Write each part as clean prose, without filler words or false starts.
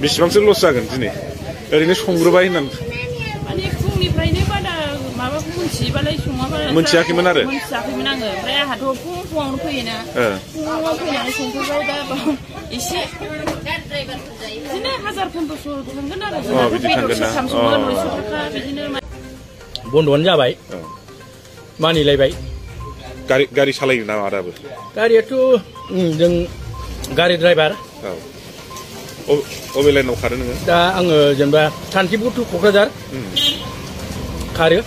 बेसेबांसो लस जागोन दिनै ओरैनो संग्रोबाय होननानै माने फुंनिफ्रायनो बारा माबाखौ मोनथियोबालाय सङाबा मोनथियाखैमोन आरो मोनथियाखैमोन आङो ओमफ्राय आंहाथ' फुङावनो फैयोना फुङाव फैनानै संफैबाय दा एसे बिदिनो 1000-1500 थांगोन आरो बिदि थांगोन ना 900 थाखा बिदिनो बन्द'आनो जाबाय मानिलायबाय गारि सालायो नामा आदाबो गारियाथ' जों गारि ड्राइभार अबे लाइनाव खारो नोङो दा आङो जेनेबा सान्तिपुर टु क'क्राझार खारो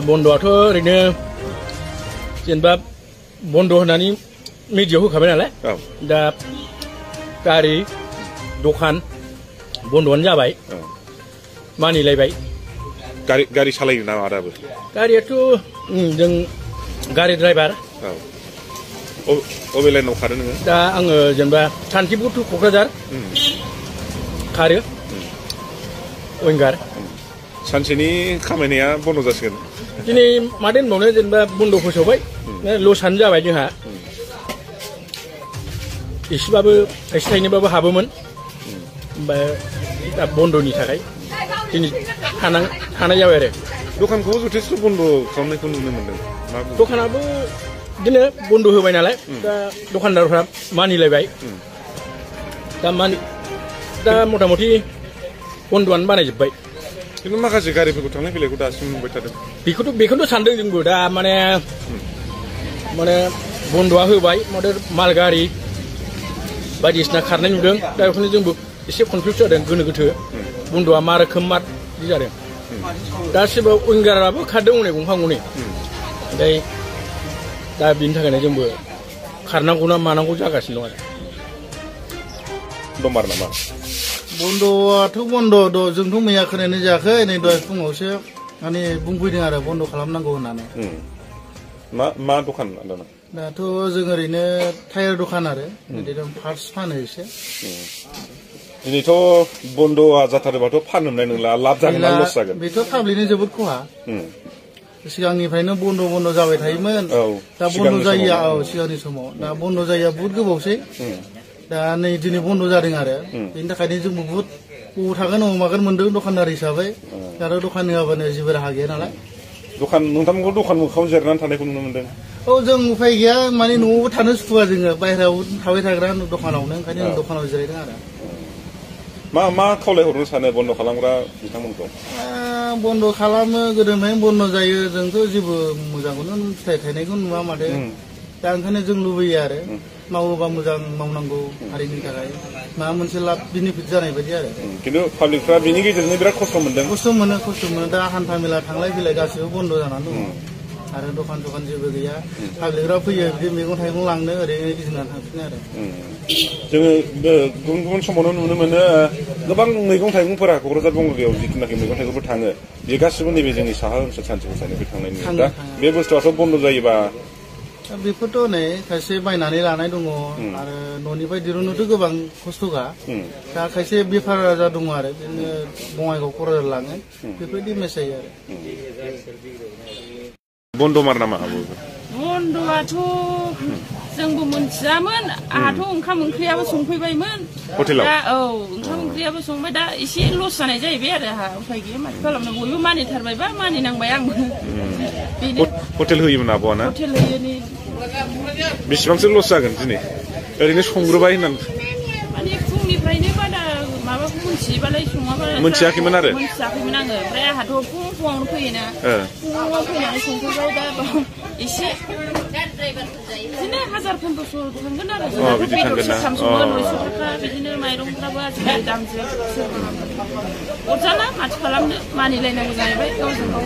बन्द'आथ' ओरैनो जेनेबा बन्द' होनानै मिडियाव होखाबाय नालाय दा गारि दखान बन्द'आनो जाबाय मानिलायबाय गारि सालायो नामा आदाबो गारियाथ' जों गारि ड्राइभार अबे लाइनाव खारो नोङो दा आङो जेनेबा सान्तिपुर टु क'क्राझार खारो विंगार सानसेनि खामायनाया बन्द' जासिगोन दिनै माथो होनबावनो जेनेबा बन्द' फोसावबाय लसआनो जाबाय जोंहा एसेबाबो थाइसे थाइनैबाबो हाबोमोन ओमफ्राय दा बन्द'नि थाखाय दिनै थानाय जाबाय आरो दखानखौबो जथेस्थ' बन्द' खालामनायखौ नुनो मोनदों दखानाबो बिदिनो बन्द' होबाय नालाय दा दखानदारफ्रा मानिलायबाय दा मथा मथि बन्द'आनो बानायजोब्बाय खिन्थु माखासे गारिफोरखौ थांलाय फैलायखौ दासिम नुबाय थादों बेखौथ' सानदों जोंबो दा माने बन्द'आ होबाय माल गारि बायदिसिना खारनाय नुदों दा बेखौनो जोंबो एसे कनफिउस जादों गोनो गोथो बन्द'आ मा रोखोम मा बिदि जादों दासिमबो विंगाराबो खारदों हनै गंफा गंनै ओमफ्राय दा बिनि थाखायनो जोंबो खारनांगौ ना मानांगौ जागासिनो दं आरो दंमार नामा बन्द'आथ' बन्द' जोंथ' मैया खोनानाय जायाखै नै दहाय फुङावसो माने बुंफैदों आरो बन्द' खालामनांगौ होननानै मा दखान दाना दाथ' जों ओरैनो टायार दखान आरो पार्ट्स फानो एसे दिनैथ' बन्द'आ जाथारोबाथ' फाननो मोननाय नंला लाब जागोन ना लस जागोन बेथ' पाब्लिकनो जोबोद खहा सिगांनिफ्रायनो बन्द' जाबाय थायोमोन दा बन्द' जायैया सिगांनि समाव दा बन्द' जायैया बुहुद गोबावसै दा नै दिनै बन्द' जादों आरो बेनि थाखायनो जोंबो बुहुद बबाव थागोन बबाव मागोन मोनदों दखानदार हिसाबै आरो दखान होआबानो जेबो राहा गैया नालाय नोंथांमोनखौ दखान मोखाङाव जिरायनानै थानायखौ नुनो मोनदों जों उफाय गैया माने न'आवबो थानो सुखुवा जोङो बायहेरायाव थाबाय थाग्रा दखानावनो ओंखायनो जों दखानाव जिरायदों आरो मा खावलायहरनो सानो बन्द' खालामग्रा बिथांमोनखौ बन्द' खालामो गोदोनिफ्रायनो बन्द' जायो जोंथ' जेबो मोजांखौनो फिथाइ थायनायखौ नुवा माथो दा ओंखायनो जों लुबैयो आरो मावोबा मोजां मावनांगौ हारिनि थाखाय माबा मोनसे लाब बेनिफिट जानाय बायदि आरो खिन्थु पाब्लिकफ्रा बिनि गेजेरजों बिराद खस्थ' मोनदों खस्थ' मोनो दा हान्था मेला थांलाय फैलाय गासिबो बन्द' जानानै दङ आरो दखान जेबो गैया पाब्लिकफ्रा फैयो बिदि मैगं थाइगं लांनो ओरैनो गिदिंनानै थांफिनो आरो जोङो गुबुन समावनो नुनो मोनो गोबां मैगं थाइगंफोरा क'क्राझार बंग'लियाव जिथुनाखि मैगं थाइगंफोर थाङो बे गासिबो नैबे जोंनि साहा ओनसोल सानसे साननिफ्राय थांनाय नुयो दा बे बुस्थुआथ' बन्द' जायोबा बेफोरथ' नै खायसे बायनानै लानाय दङ आरो न'निफ्राय दिरुननोथ' गोबां खस्थ'खा दा खायसे बेफार आजार दङ आरो बिदिनो बङाइगाव क'क्राझार लाङो बेफोरबायदि मेस जायो आरो बन्द'मार नामा बन्द'आथ' जोंबो मोनथियामोन आंहाथ' ओंखाम ओंख्रियाबो संफैबायमोन हटेलाव ओंखाम ओंख्रियाबो संबाय दा एसे लस जानाय जाहैबाय आरो आंहा उफाय गैया माथो खालामनो बयबो मानिथारबायबा मानिनांबाय आंबो हटेल होयोमोन आब'आ ना हटेल होयो बेसेबांसो लस जागोन दिनै ओरैनो संग्रोबाय होननानै माने फुंनिफ्रायनो बारा माबाखौ मोनथियोबालाय सङाबा मोनथियाखैमोन आङो ओमफ्राय आंहाथ' फुङावनो फैयोना फुङाव फैनानै संफैबाय दा एसे बिदिनो 1000-1500 थांगोन आरो बिदि थांगोन ना 900 थाखा बिदिनो माइरंफ्राबो आजिखालि दामजों अरजाला माथो खालामनो मानिलायनांगौ जाहैबाय गावजों गाव